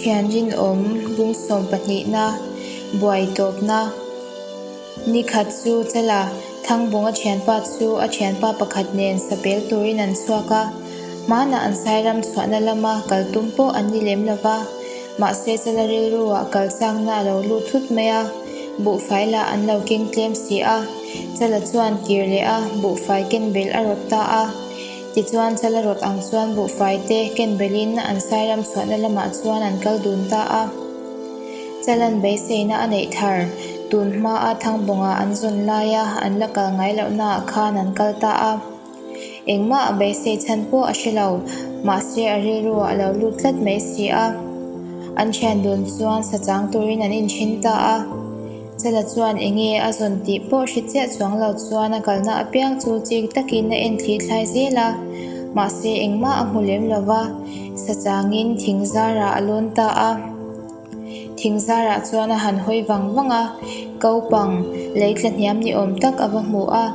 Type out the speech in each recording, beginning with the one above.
Thian rinawm bung sawmpahnihna buai tawpna ni khat chu Chala Thangbawnga thianpa chu a thianpa pakhat nen sapel turin an chhuak a, hmanah an sairam chhuahna lama kal tum pawh an ni lem lo va, mahse Chala rilruah kal chakna a lo lut thut mai a, buhfai lah an lo keng tlem si a, Chala chuan kir leh a buhfai ken belh a rawt ta a. Tichuan Chala rawt ang chuan buhfai te ken belhin an sairam chhuahna lamah chuan an kal dun ta a. Chalan beiseina a neih thar, tun hmaa Thangbawnga an zawn laia an la kal ngai lohnaah khan an kal ta a. Engmah a beisei chhan pawh a hre lo, mahse a rilruah a lo lut tlat mai si a. An thian dun chuan sa chang turin an inthen ta a. Chala chuan enge a zawn tih pawh hre chiah chuang lo chuan a kalna apiang chu chik takin a en thli thlai zel a, mahse engmah a hmu lem lo va, sa changin thing zarah a lawn ta a. Thing zarah chuan a han hawi vang vang a, kopang lei tla hniam ni awm tak a va hmu a,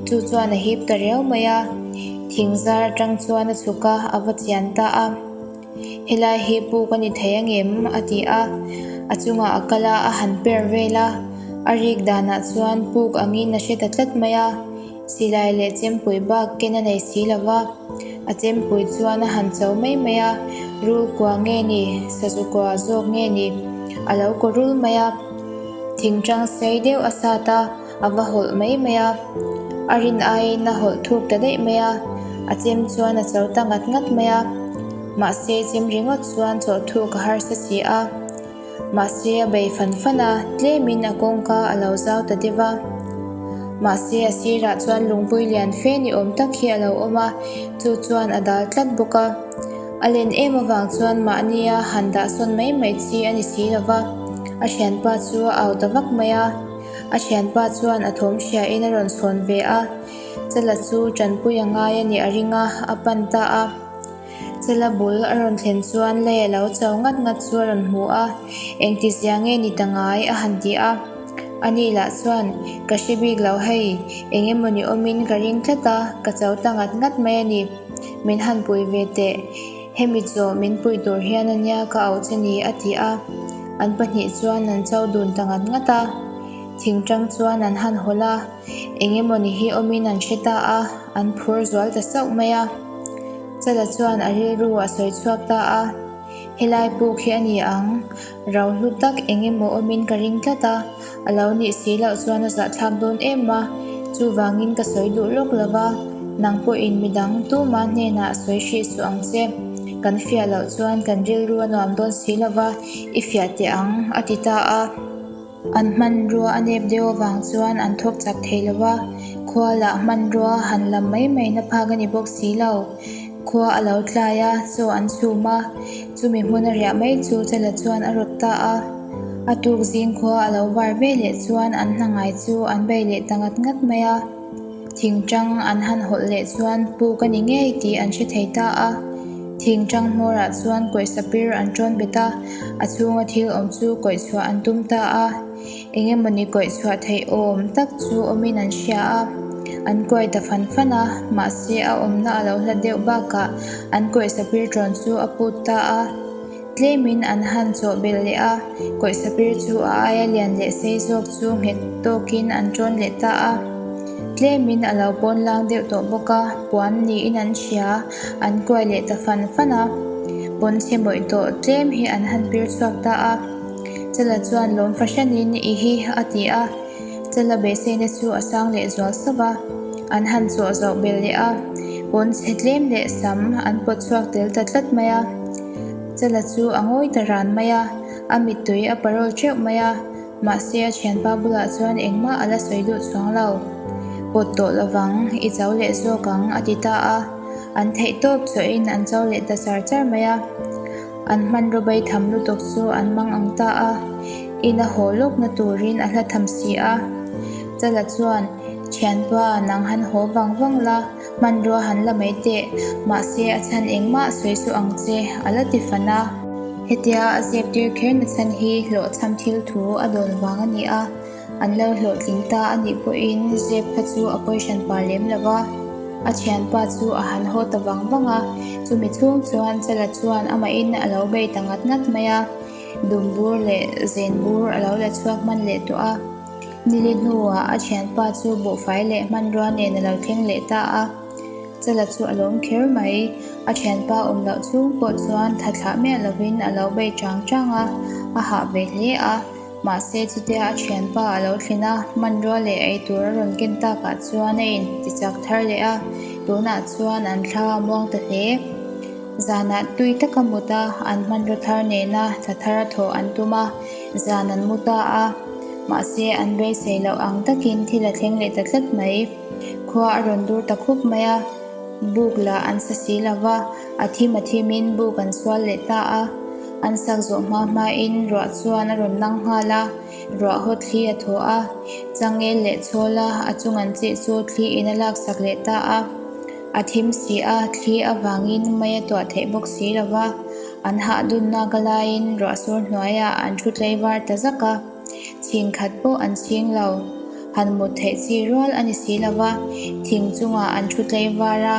chu chuan a hip ta riau mai a. Thing zar atang chuan a chhuk a, a va chian ta a. Helai hi puk a ni thei angem? a ti a, a chungah a kal a, a han per vel a, a rik danah chuan puk angin a hre ta tlat mai a, silai leh chempui bak ken a nei si lo va, a chempui chuan a han cho mai mai a, rul kua nge ni, sazu kua zawk nge ni, a lo kaw rul mai a, thingtang sei deuh a sat a. A va hawlh mai mai a, a rin aiin a hawlh thuk ta daih mai a, a chem chuan a cho ta ngat ngat mai a, mahse chem ringawt chuan chawh thuk a harsa si a, mahse a bei fan fan a, tlemin a kawngka a lo zau ta deuh a, mahse a sirah chuan lungpui lian fe ni awm tak hi a lo awm a, chu chuan a dal tlat bawk a, a len em avang chuan mahnia han dah sawn mai mai chi a ni si lo va, a thianpa chu a au ta vak mai a. A thianpa chuan a thawm hriain a rawn chhawn ve a, Chala chu tanpui a ngai a nih a ring a, a pan ta a. Chala bul a rawn thlen chuan lei a lo cho ngat ngat chu a rawn hmu a, Engti zia nge ni ta ngai? a han ti a. Ani lah chuan, Ka hre bik lo hei, eng emaw ni awmin ka ring tlat a, ka cho ta ngat ngat mai a ni. Min han pui ve teh. Hemi chaw min pui tur hian a nia ka auh che ni a ti a, an pahnih chuan an cho dun ta ngat ngat a, thingtang chuan an han hawlh a, eng emaw ni hi awmin an hre ta a, an phur zual ta sauh mai a. Chala chuan a rilru a sawi chhuak ta a, Helai puk hi a ni ang, ro hlu tak eng emaw awmin ka ring tlat a, a lo nih si loh chuan a zahthlak dawn em a, chuvangin ka sawi duh lawk lo va, nang pawhin midang tuma hnenah sawi hrih suh ang che, kan fiah loh chuan kan rilru a nuam dawn si lo va, i fiah teh ang, a ti ta a. An hmanrua a nep deuh avang chuan an thawk chak thei lo va, khua lah hmanrua han lam mai mai na phak a ni bawk si lo. Khua a lo tlai a, chaw an chhum a, chumi hmun a riah mai chu Chala chuan a rawt ta a. A tuk zing khua a lo var ve leh chuan an hna ngai chu an bei leh ta ngat ngat mai a. Thingtang an han hawlh leh chuan puk a ni ngei tih an hre thei ta a. Thingtang hmawrah chuan kawih sapir an tawn bet a, a chhunga thil awm chu kawih chhuah an tum ta a. Eng emawni kawih chhuah theih awm tak chu awmin an hria a, an kuai ta fan fan a, mahse a awmna a lo hlat deuh bakah an kawih sapir tawn chu a put ta a. Tlemin an han chawh belh leh a, kawih sapir chu a aia lian leh sei zawk chu nghet tawkin an tawn leh ta a. Tlemin a lo pawn lang deuh tawh bawk a, puan niin an hria, an kuai leh ta fan fan a. Pawnchhe mawih tawh tlem hi an han pir chhuak ta a. Chala chuan lawm fahranin i hi a ti a, Chala beiseina chu a sang leh zual sauh va, an han chawh zauh belh leh a, pawnchhe tlem leh sam an pawt chhuak tel ta tlat mai a. Chala chu a ngawi ta ran mai a, a mittui a parawl teuh mai a, mahse a thianpa bulah chuan engmah a la sawi duh chuang lo. Pawt tawh lovang, i cho leh zawk ang a ti ta a, an theih tawp chawhin an cho leh ta char char mai a. An hmanraw bai tham lutuk chu an mang ang ta a, in a haw lawkna turin a hla tham si a. Chala chuan, Thianpa, nang han haw vang vang la, hmanrua han la mai teh, mahse a chhan engmah sawi suh ang che, a la ti fan a. Hetia a zep tir kher na chhan hi hlawhchham thil thu a dawn vang a ni a, An lo hlawhtling ta a nih pawhin zep kha chu a pawi hran pa lem lo va, a thianpa chu a han haw ta vang vang a, chumi chhung chuan Chala chuan amahin a lo bei ta ngat ngat mai a. Dumbur leh zenbur a lo la chhuak hman leh tawh a. Nili hnuah a thianpa chu buhfai leh hmanrua nen a lo thleng leh ta a. Chala chu a lawm kher mai. A thianpa awm loh chung pawh chuan tha thlah miah lovin a lo bei chang chang a, a hah ve hle a. Mahse chutia a thianpa a lo thlen a, hmanrua leh ei tur a rawn ken takah chuan a intichak thar leh a, tunah chuan an thla a muang ta hle. Zanah tui taka mut a, an hmanraw thar nena thla thar a thawh an tum a, zan an mu ta a. Mahse an beisei loh ang takin thil a thleng leh ta tlat mai. Khua a rawn dur ta khup mai a, buk lah an sa si lo va, a thim a thimin buk an sual leh ta a. An sak zawh hma hmain ruah chuan a rawn nang nghal a, ruah haw thli a thaw a, changel leh chhawl a, a chung an chih chu thli in a laksak leh ta a. A thim si a, thli avangin mei a tuah theih bawk si lo va, an hah dunnak a laiin ruah sur hnuaiah an thu tlei var ta zak a. Chhing khat pawh an chhing lo. Han mut theih chi rual a ni si lo va, thing chungah an thu tlei var a,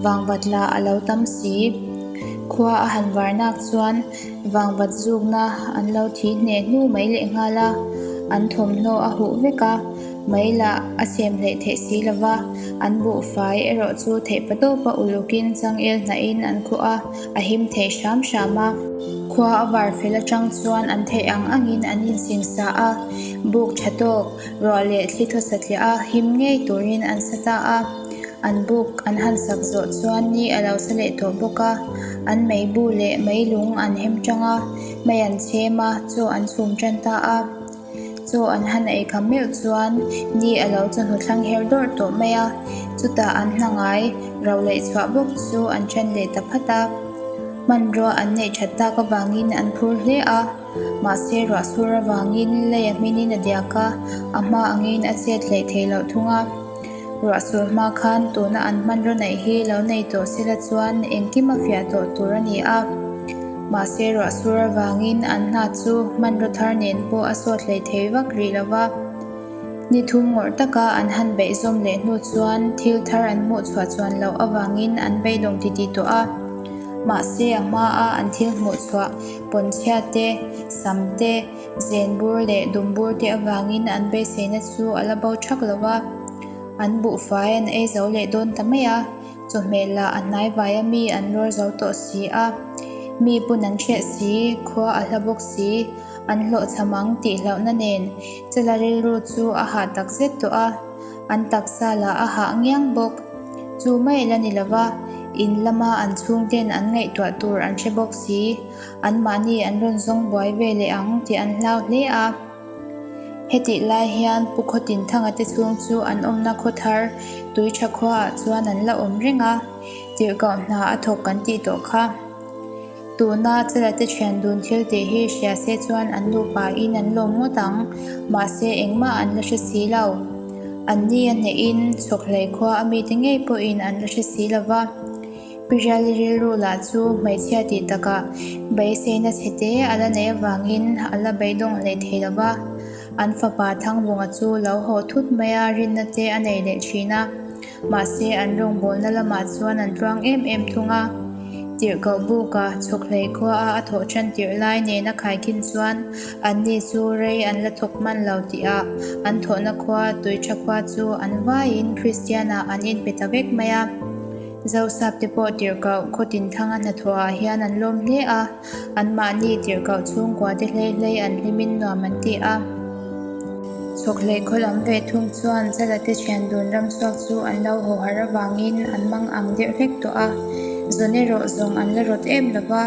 vangvat lah a lo tam si. Khua a han var nak chuan vangvat zukna an lo thi hneh hnu mai lehnghal a, an thawmhnaw a huh vek a, mei lah a chhem hleih theih si lo va, an buhfai erawh chu theihpatawpa ulukin changel hnahin an khuh a. A him thei hram hram a. Khua a var fel atang chuan an theih ang angin an insingsa a, buk tha tawk, ruah leh thli thaw satliah a him ngei turin an sa ta a. An buk an han sak zawh chuan ni a lo sa leh tawh bawk a, an meibu leh meilung an hem tang a, mei an chhem a, chaw an chhum tan ta a. Chaw an han ei kham meuh chuan ni a lo chawhnu thlang her dawrh tawh mai a, chutah an hna ngai ro leh chhuah bawk chu an then leh ta phat a. Hmanrua an neih that tak avangin an phur hle a, mahse ruah sur avangin lei a hminin a diak a, a hma angin a chet hleih theih loh thung a. Ruah sur hma khan tuna an hmanraw neih hi lo nei tawh sela chuan engkim a fiah tawh tur a ni a. Mahse ruah sur avangin an hna chu hmanraw thar nen pawh a sawt hlei thei vak rih lo va. Ni thum ngawrh taka an han beih zawm leh hnu chuan thil thar an hmuh chhuah chuan loh avangin an beidawng titih tawh a. Mahse a hmaa an thil hmuh chhuah pawnchhia te, sam te, Zenbur leh dumbur te avangin an beiseina chu a la bo thak lo va, an buhfai an ei zo leh dawn ta mai a, chawhmeh lah a hnai vai a mi an lawr zo tawh si a, mi pun an hreh si, khua a hla bawk si, an hlawhchham ang tih hlauhna nen Chela rilru chu a hah tak zet tawh a, an taksa lah a hah ngiang bawk. Chu mai la ni lo va, in lama an chhungten an ngaihtuah tur an hre bawk si. Anmahni an rawn zawng buai ve leh ang tih an hlau hle a. Hetih lai hian Pu Khawtinthanga te chhung chu an awmna khaw thar tui tha khuaah chuan an la awm reng a, tirhkoh hna a thawk kan tih tawh kha. Tuna Chala te thian dun thil tih hi hria se chuan an nupa in an lawm ngawt ang, mahse engmah an la hre si lo. Anni a hnehin Chhawkhlei khua a mite ngei pawhin an la hre si lo va. Pirali rilru lah chu hmeichhia tih takah beiseina chhe te a la neih avangin a la beidawng hlei thei lo va, an fapa Thangbunga chu lo haw thut maia rinna te a nei leh thin a, mahse an rawngbawlna lamah chuan an tluang em em thung a. Tirhkoh buka chhawkhlei khuaa a thawh tan tirh lai nena khaikhin chuan anni chu rei an la thawk hman lo tihah an thawhna khua Tuitha khua chu an vaiin Kristianah an inpe ta vek mai a. Zosap te pawh tirhkoh Khawtinthanga hnathawhah hian an lawm hle a, anmahni tirhkoh chhungkua te hlei hlei an hlimin nuam an ti a. Chhawkhlei khaw lam ve thung chuan Chala te thian dun ramchhuak chu an lo haw harh avangin an mang ang deuh hlek tawh a, zawn erawh zawng an la rawt em lo va,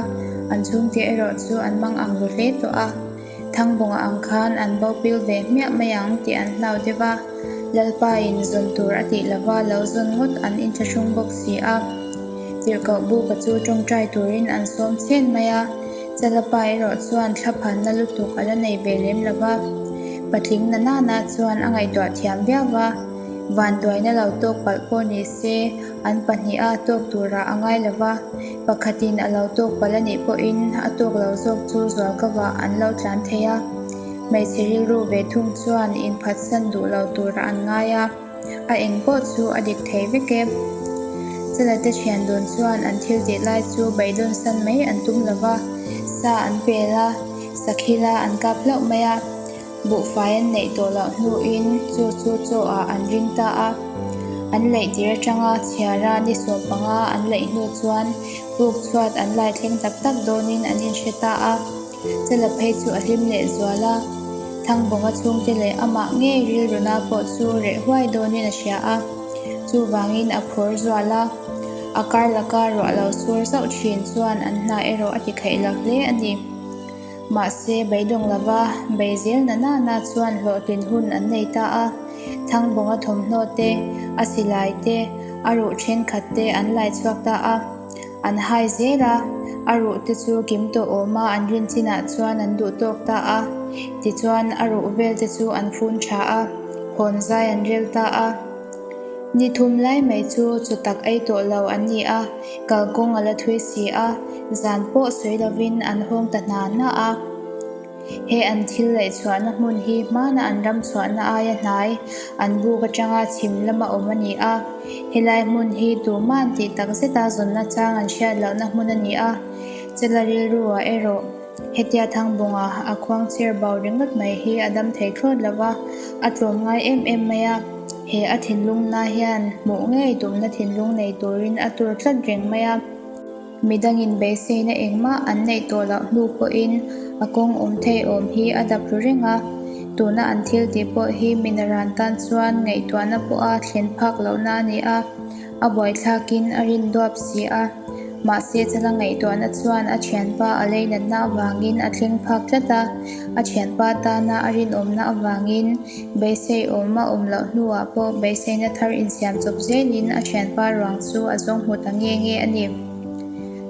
an chhungte erawh chu an mang ang ru hle tawh a. Thangbawnga ang khan an bo pil ve hmiah mai ang tih an hlau deuh a, Lalpain zawn tur a tih lova lo zawn ngawt an inthlahrung bawk si a. Tirhkoh buka chu tawngtai turin an sawm chhen mai a, Chalapa erawh chuan thlaphanna lutuk a la nei ve lem lo va. Patling na nana chuan a ngaihtuah thiam viau va, vanduaina lo tawk palh pawh ni se, An pahniha tawk turah a ngai lo va, pakhatin a lo tawk palh a nih pawhin a tawk lo zawk chu zualkavah an lo tlan thei a. Hmeichhe rilru ve thung chuan inphatsan duh lo turah an ngai a, a eng pawh chu a dik thei vek e. Chalate thian dun chuan an thil tih lai chu beidawnsan mai an tum lo va, sa an pel a. Sakhila an kap hlauh mai a, buhfai an neih tawh loh hnuin chu chu chaw ah an ring ta a. An laih tir atanga chhiara ni 15 an laih hnu chuan puk chhuat an lai thleng tak tak dawnin an inhre ta a. Chala phei chu a hlim leh zual a, Thangbawnga chhungte leh amah ngei rilruna pawh chu reh huai dawnin a hria a, chuvangin a phur zual a, a kar laka ruah lo sur zauh thin chuan an hna erawh a ti khaih lo hle a ni. Mahse, beidawng lova bei zel na nana chuan hlawhtlin hun an nei ta a, Thangbawnga thawmhnaw te, a silai te, a ruh thenkhat te an lai chhuak ta a. An hai zel a, a ruh te chu kim tawh awm a an rin chinah chuan an duh tawk ta a. Tichuan a ruh vel te chu an fun tha a, hawn zai an rel ta a. Ni thum lai mai chu chaw tak ei tawh lo an ni a, kalkawng a la thui si a, zan pawh sawi lovin an hawng ta hna hna a. He an thil laih chhuahna hmun hi hmana an ram chhuahna aia hnai an buk atanga chhim lama awm a ni a. Helai hmun hi tuman tih tak zeta zawnna chang an hriat lohna hmun a ni a. Chela rilruah erawh hetia Thangbawnga a khuang chher bau ringawt mai hi a dam thei thlawt lo va, a tlawm ngai em em mai a. He a thinlungna hian hmuh ngei tumna thinlung nei turin a tur tlat reng mai a. Midangin beiseina engmah an neih tawh loh hnu pawhin a kawng awm thei awm hi a dap ru reng a, tuna an thil tih pawh hi minaran tan chuan ngaihtuahna pawha thlen phak lohna a ni a, a buaithlakin a rin duap si a. Mahse chala ngaihtuahna chuan a thianpa a leinatna avangin a thleng phak tlat a, a thianpa tana a rinawmna avangin beisei awm a awm loh hnuah pawh beiseina thar insiam chawp zelin a thianpa ruang chu a zawng hmu ta nge nge a ni.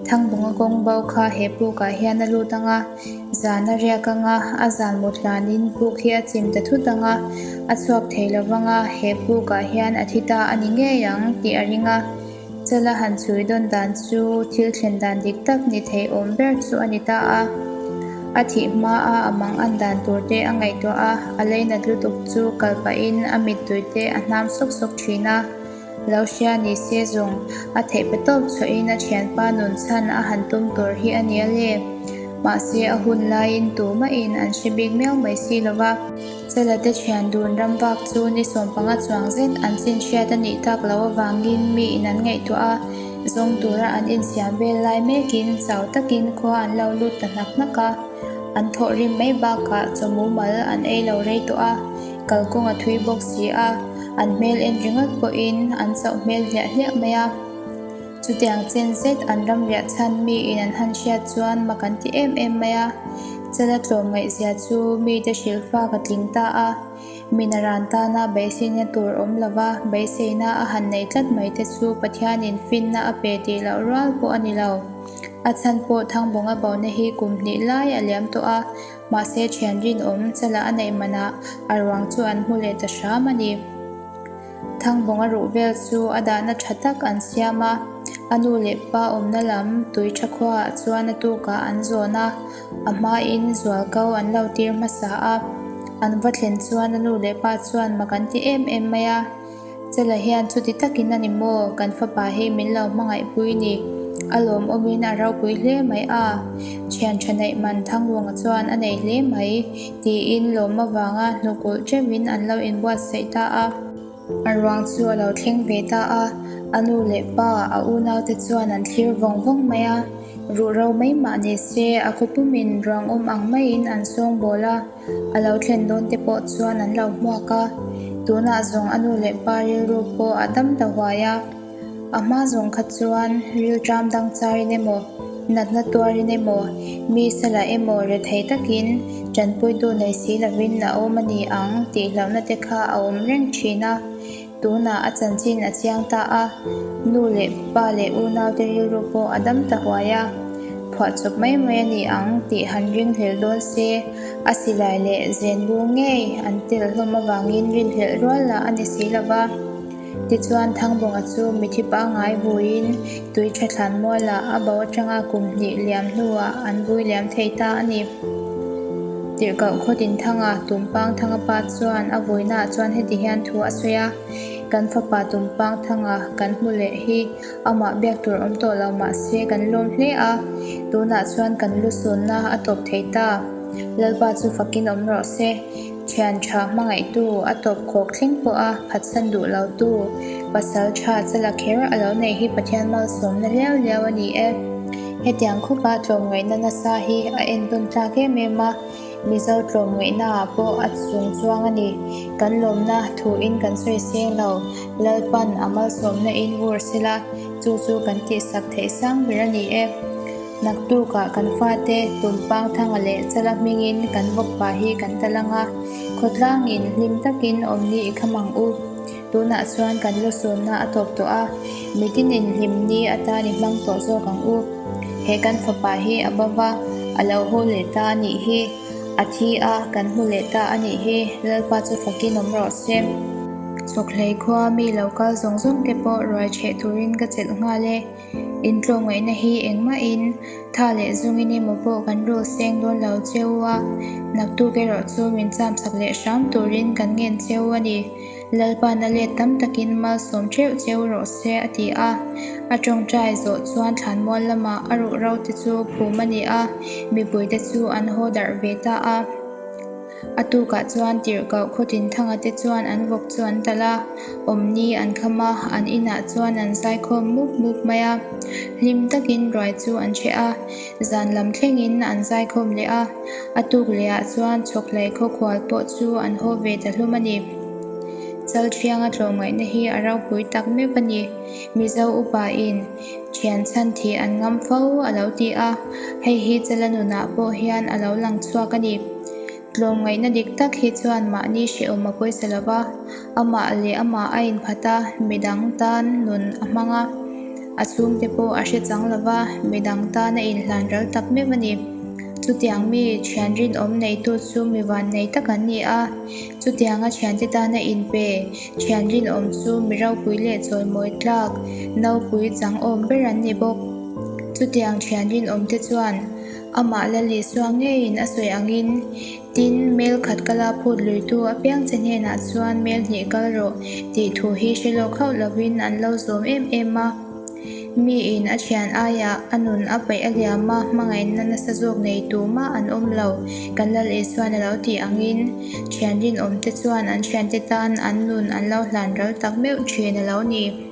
Thangbawnga kawng bo kha he pukah hian a lut ang a, zan a riak ang a, a zan mut hlanin puk hi a chim ta thut ang a, a chhuak thei lo vang a, he pukah hian a thi ta a ni ngei ang tih a ring a. Chala han chhui dawn dan chu thil thlen dan dik tak ni thei awm ber chu a ni ta a. A thih hma a a mang an dan tur te a ngaihtuah a, a leinat lutuk chu kal pahin a mittui te a hnam sawk sawk thin a. Lo hria ni se zawng a theih pe tawp chhuahin a thianpa nun chhan a han tum tur hi a nia le. Mahse a hun laiin tumahin an hre bik miau mai si lo va. Chala te thian dun ram vak chu ni 15 chuang zet an chin hriat a nih tak loh avangin miin an ngaihtuah a, zawng tura an insiam vel lai mekin chau takin khua an lo lut ta hnak hnak a. An thawh rim mai bakah chaw mumal an ei lo rei tawh a, kalkawng a thui bawk si a, an hmel en ringawt pawhin an chauh hmel hliah hliah mai a. Chutiang chen zet an ram riah chhan miin an han hriat chuan mak an ti em em mai a. Chala tlawm ngaihzia chu mite hrilh fak a tling ta a. Minaran tana beiseina tur awm lova beiseina a han nei tlat mai te chu Pathianin finna a pe tih loh rual pawh a ni lo. A chhan pawh Thangbawnga bona hi kum hnih lai a liam tawh a, mahse thian rinawm Chala a neih manah a ruang chu an hmu leh ta hram a ni. Thangbawnga ruh vel chu a dahna tha tak an siam a, a nu leh pa awmna lam tui tha khuaah chuan a tukah an zawn a, a hmain zualko an lo tir hmasa a. An va thlen chuan a nu leh pa chuan mak an ti em em mai a, Chela hian chuti takin a ni maw, kan fapa hi min lo hmangaihpui ni, a lawmawmin a ropui hle mai a, thian tha neih man Thangbawnga chuan a nei hle mai. Tiin lawm avanga hnukulh teuhin an lo inbuatsaih ta a. A ruang chu a lo thleng ve ta a, a nu leh pa, a unaute chuan an thlir vawng vawng mai a. Ruhro mai mah ni se, a khaw pumin ruang awm ang maiin an sawngbawl a, a lo thlen dawn te pawh chuan an lo hmuak a. Tunah zawng a nu leh pa rilru pawh a dam ta huai a. A hma zawng kha chuan rilṭam dang charin emaw, natna tuarin emaw, mi salah emaw rethei takin ṭanpuitu nei si lovin a awm a ni ang tih hlauhna te kha a awm reng ṭhin a. Tunah a chanchin a chiang ta a, nu leh pa leh unaute rilru pawh a dam ta huai a. Phuahchawp mai mai a ni ang tih han ringhlelh dawn se, a silai leh zenbu ngei an tel hlawm avangin rinhlelh rual lah a ni si lova. Tichuan Thangbawnga chu mithi pangngai vuiin tui tha thlan mualah a bo atanga kum hnih liam hnuah an vui liam thei ta a ni. Tirhkoh Khawtinthanga Tumpang Thanga pa chuan a vuinaah chuan heti hian thu a sawi a, Kan fapa Tumpang Thanga kan hmu leh hi amah biak tur awm tawh lo mahse kan lawm hle a, tunah chuan kan lu sunna a tawp thei ta. Lalpa chu fakin awm rawh se. Thian tha hmangaihtu, a tawp khawk thleng pawha phatsan duh lotu, pasal tha chala kher a lo neih hi Pathian malsawmna liau liau a ni e. Hetiang khawpa tlawmngaihna nasa hi a entawn tlak em em a, Mizo tlawmngaihnaah pawh a chung chuang a ni. Kan lawmna thuin kan sawi seng lo, Lalpan a malsawmna in vur sela, chu chu kan tihsak theih sang ber a ni e. Naktukah kan fate Tumpang Thanga leh Chala hmingin kan vawkpa hi kan tal ang a, khawtlangin hlim takin awmni i kham ang u. Tunah chuan kan lu sunna a tawp tawh a, mitinin hlimni atan i hmang tawh zawk ang u. He kan fapa hi a bo va, a lo haw leh ta a nih hi. A thi a, kan hmu leh ta a nih hi. Lalpa chu fakin awm rawh se. Chawkhlei khua mi lo kal zawng zawng te pawh ruai chheh turin ka chelh nghal e. Intlawmngaihna hi engmahin tha leh zungin emaw pawh kan rul seng dawn lo cheu a, naktuk erawh chu min chamsak leh hram turin kan ngen cheu a ni. Lalpa'n a let tam takin malsawm theuh cheu rawh se a ti a. A tawngtai zawh chuan thlanmual lamah a ruhro te chu phum a ni a, mipuite chu an haw darh ve ta a. A tukah chuan tirhkoh Khawtinthanga te chuan an vawk chu an talh a, awmni an kham a, an inah chuan an zaikhawm mup mup mai a. Hlim takin ruai chu an hreh a, zan lam thlengin an zaikhawm leh a. A tuk lehah chuan chhawkhlei khawkhual pawh chu an haw ve ta hlum a ni. Chalthianga tlawmngaihna hi a ropui tak meuh a ni. Mizo upain thian chhan thih an ngam fo a lo ti a, hei hi Chala nunah pawh hian a lo lang chhuak a ni. Tlawmngaihna dik tak hi chuan mahni hrehawm a pawisa lo va, amah leh amah a inphat a, midang tan nun a hmang a, a chhungte pawh a hre chang lo va, midang tan a inhlan ral tak meuh a ni. Chutiang mi thian rinawm neitu chu mi vannei tak an ni a, chutianga thiante tana inpe thian rinawm chu mi ropui leh chawimawi tlak naupui chang awm ber an ni bawk. Chutiang thian rinawmte chuan Amah la Lisua ngeiin a sawi angin, Tin, mel khat kala phut luitu apiang che hnenah chuan mel hnih kal rawh tih thu hi hre lawk hauh lovin an lo zawm em em a. Miin a thian aiah a nun a paih a liam a, hmangaihna nasa zawk nei tumah an awm lo, kan Lal Isuan a lo tih angin, thian rinawmte chuan an thiante tan an nun an lo hlan ral tak meuh thin a lo ni.